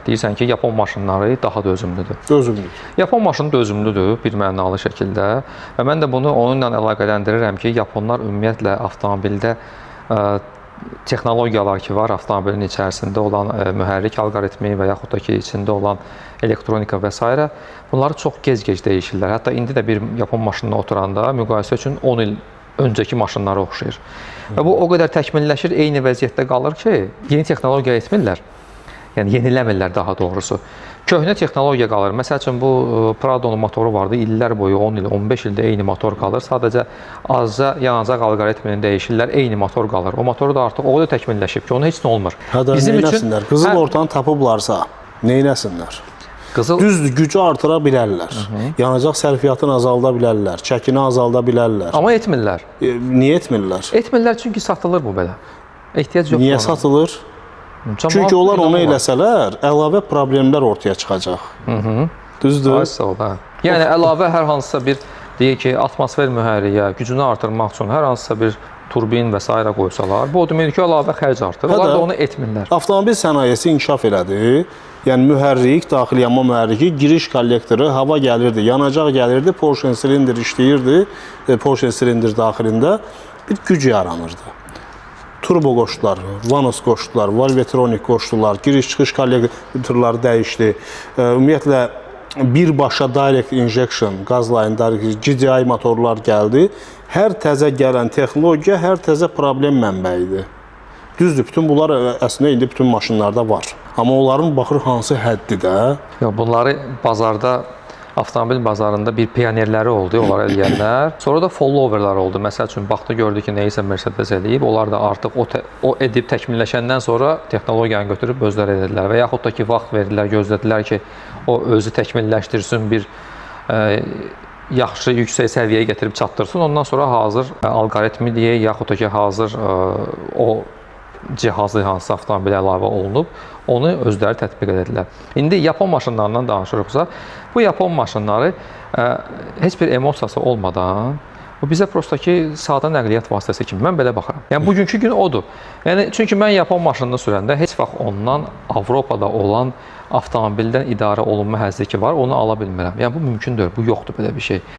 Deyirsən ki, yapon maşınları daha dözümlüdür. Dözümlüdür. Yapon maşını dözümlüdür bir mənalı şəkildə və mən də bunu onunla əlaqələndirirəm ki, yaponlar ümumiyyətlə avtomobildə texnologiyalar ki var, avtomobilin içərisində olan mühərrik alqoritmi və yaxud da ki, içində olan elektronika və s. Bunları çox gec-gec dəyişirlər. Hətta indi də bir yapon maşınına oturanda müqayisə üçün 10 il öncəki maşınlara oxşayır. Və bu o qədər təkmilləşir, eyni vəziyyətdə qalır ki, yeni texnologiya etmirlər. Yəni yeniləmirlər daha doğrusu. Köhnə texnologiya qalır. Məsəl üçün bu Prado-nun motoru vardı. İllər boyu 10 il, 15 ildə eyni motor qalır. Sadəcə azca yanacaq alqoritmini dəyişirlər, eyni motor qalır. O motoru da artıq o qədər təkmilləşib ki, ona heç nə olmur. Hə də Bizim üçün neynəsinlər? Qızıl ortanı tapıblarsa, neynəsinlər? Qızıl Düzdür, gücü artıra bilərlər. Yanacaq sərfiyyatını azalda bilərlər, çəkini azalda bilərlər. Amma etmirlər. Niyə etmirlər? Etmirlər çünki satılır bu belə. Ehtiyac yoxdur. Niyə ona. satılır? Camaat Çünki onlar onu inanmır. eləsələr, əlavə problemlər ortaya çıxacaq. Düzdür? Ay sağ ol, hə. Yəni əlavə hər hansısa bir deyək ki, atmosfer mühərriyə gücünü artırmaq üçün hər hansısa bir turbin və sairə qoysalar, bu o deməkdir ki, əlavə xərc artır. Hə Onlar də. da onu etmirlər. Avtomobil sənayesi inkişaf elədi. Yəni mühərrik, daxili yanma mühərriki, giriş kollektoru, hava gəlirdi, yanacaq gəlirdi, Porsche silindir işləyirdi, Porsche silindir daxilində bir güc yaranırdı. Turbo qoşdular, Vanos qoşdular, Valvetronic qoşdular, giriş-çıxış kollektorları dəyişdi. Ümumiyyətlə birbaşa direct injection, qaz line direct GDI motorlar gəldi. Hər təzə gələn texnologiya, hər təzə problem mənbəyidir. Düzdür, bütün bunlar əslində indi bütün maşınlarda var. Amma onların baxır hansı həddidə. Yox, bunları bazarda, avtomobil bazarında bir pionerləri oldu, onları eləyənlər. Sonra da followerlar oldu. Məsəl üçün baxdı, gördü ki, nəyisə Mercedes eləyib. Onlar da artıq o edib təkmilləşəndən sonra texnologiyanı götürüb özləri elədilər və yaxud da ki, vaxt verdilər, gözlədilər ki, o özü təkmilləşdirsin, bir yaxşı yüksək səviyyəyə gətirib çatdırsın. Ondan sonra hazır alqoritmi deyək, yaxud da ki, hazır o cihazı hansı avtomobilə əlavə olunub, onu özləri tətbiq edədilər. İndi yapon maşınlarından danışırıqsa, bu yapon maşınları heç bir emosiyası olmadan, bu bizə prosta ki, sadə nəqliyyat vasitəsi kimi, mən belə baxıram. Yəni bugünkü gün odur. Yəni çünki mən yapon maşınını sürəndə heç vaxt ondan Avropada olan avtomobildən idarə olunma həzzi ki var, onu ala bilmirəm. Yəni bu mümkün deyil, bu yoxdur belə bir şey.